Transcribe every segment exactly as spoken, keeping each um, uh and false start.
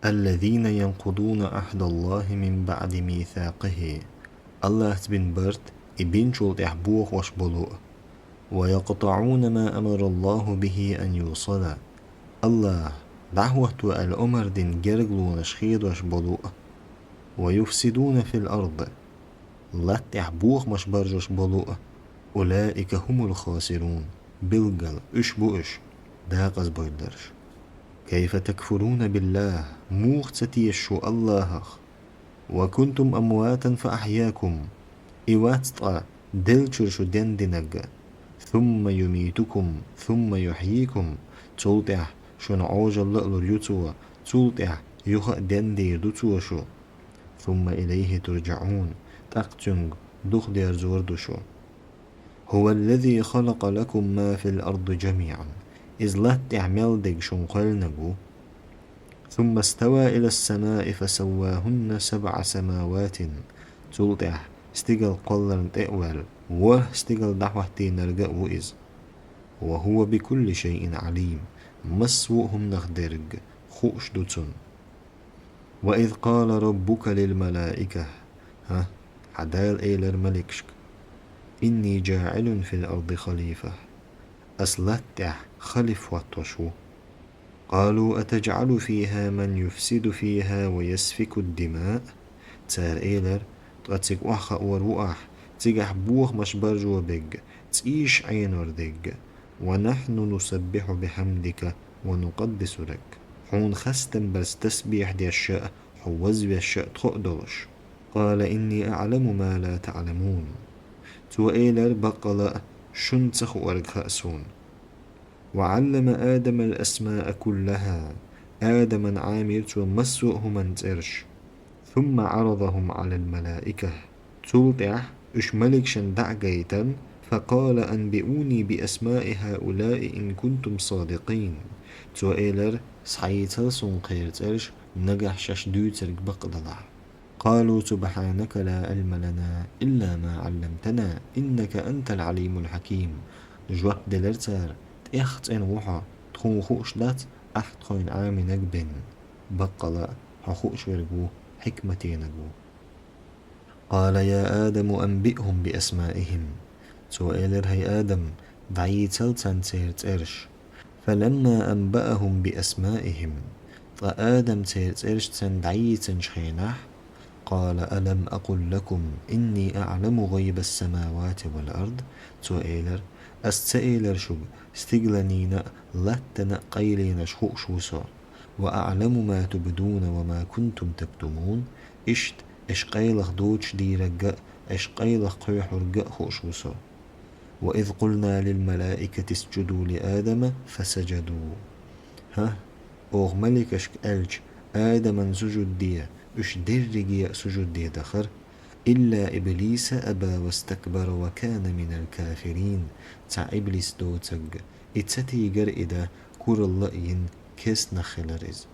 الذين ينقضون عهد الله من بعد ميثاقه. Аллахьца бина барт, и бинчул тӀехь бохош болу а. ويقطعون ما أمر الله به أن يوصل. Аллахь дӀахӀотто аьлла омар дина гергалонаш хедош болу а. ويفسدون في الأرض. Латта тӀехь бохамаш баржош болу а. أولئك هم الخاسرون. Билггал, уьш бу уьш, декъаза бевлларш. كيف تكفرون بالله, муха ца теша шу Аллахьах? وكنتم أمواتا فأحياكم, и вац ткъа деллачуьра шу дендинарг. ثم يميتكم ثم يحييكم, цул тӀаьхьа шуна Ӏожалла а лур ю Цо, цул тӀаьхьа юха а дендийр ду Цо шу. ثم إليه ترجعون, тӀаккха Цуьнга духадерзор ду шу. هو الذي خلق لكم ما في الأرض جميعا. Иза латта тӀехь мел дерг шуна кхоьллинарг ву. ثم استوى إلى السماء فسواهن سبع سماوات. Цул тӀаьхьа стигала кхолларна тӀе а ваьлла, ворхӀ стигала дӀахӀоттийнарг а ву Иза. وهو بكل شيء عليم. Массо а хӀуманах дерг хууш ду Цунна. وإذ قال ربك للملائكة. ХӀа, хьан Дала элира маликашка: إني جاعل في الأرض خليفة. Ас латта тӀехь халифа хӀоттош ву. قالوا أتجعل فيها من يفسد فيها ويسفك الدماء. Цара элира: ткъа цига охьахаар ву ахь, цигахь бохамаш баржо берг, цӀийш Ӏенор дерг. ونحن نسبح بحمدك ونقدس لك. Хьуна хастам барца тасбихь деш а, Хьо вазвеш а, тхо а долуш. قال إني أعلم ما لا تعلمون. Цо элира: баккъала а, шуна ца хуург хаьа суна. وعلم آدم الأسماء كلها. Адамна Ӏамийра Цо массо а хӀуманна цӀераш. ثم عرضهم على الملائكة. Цул тӀаьхьа уьш маликашна дӀа а гайтина, فقال أنبئوني بأسماء هؤلاء إن كنتم صادقين. Цо элира: схьаийцал суна кхеран цӀераш, нагахь шаьш дуьйцург бакъ далахь. قالوا سبحانك لا علم لنا إلا ما علمتنا إنك أنت العليم الحكيم. Жоп делира цара: тӀех цӀена ву Хьо, тхуна хууш дац, Ахь тхуна Ӏамийнарг бен. Баккъала а, Хьо хууш верг ву, хьикматенаг ву. قال يا آدم أنبئهم بأسمائهم. Цо элира: хӀай Адам, дӀаийцал царна церан цӀераш. فلما أنبأهم بأسمائهم. Ткъа Адам церан цӀераш царна дӀайийцинчу хенахь, قال ألم أقل لكم إني أعلم غيب السماوات والأرض. Цо элира: ас ца элира шуьга, стигланийн а, латтана а къайленаш хууш ву со. وأعلم ما تبدون وما كنتم تكتمون. Иштта, аша къайлаха доцуш дийрарг а, аша къайлаха кхоьхьург а хууш ву со. وإذ قلنا للملائكة اسجدوا لآدم فسجدوا. ХӀа, оха маликашка аьлча, Адамна сужуд де, уьш дерриге а сужуд дина дахара. إلا إبليس أبى واستكبر وكان من الكافرين. Цхьа иблис доцург, и ца тийгира и дан, куралла а йина, кестнах хилира иза.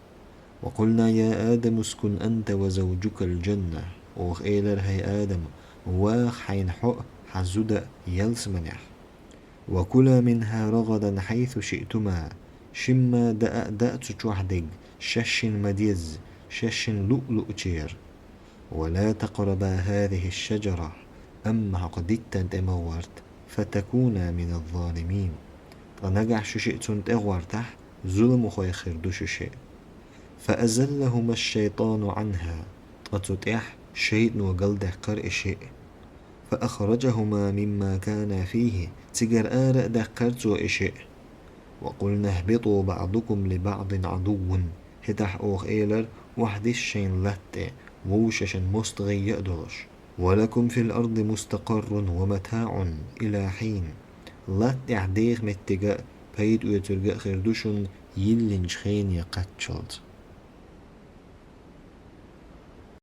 وقلنا يا آدم اسكن أنت وزوجك الجنة. Оха элира: хӀай Адам, ваха хьайна хьо а, хьан зуда а ялсаманехь. وكلا منها رغدا حيث شئتما. Шимма даа а даа цу чохь дерг, шаьшшинна ма-дезза, шаьшшинна луъ-луъчуьра. ولا تقربا هذه الشجرة. Амма хӀокху диттан тӀе ма гӀорта. فتكونا من الظالمين. Ткъа нагахь шу шиъ цунна тӀе гӀортахь, зуламхой хир ду шу шиъ. فأزلهما الشيطان عنها. Ткъа цу тӀехь шайтӀано галдаьккхира и шиъ. فأخرجهما مما كانا فيه. Цигара ара а даьккхира цо и шиъ. وقلنا اهبطوا بعضكم لبعض عدو. ХӀетахь оха элира: охьадисса шайна латта тӀе, вовшашна мостагӀий а долуш. ولكم في الأرض مستقر ومتاع إلى حين. Латта тӀехь деха меттиг а, пайда оьцург а хир ду шуна йиллинчу хене кхаччалц.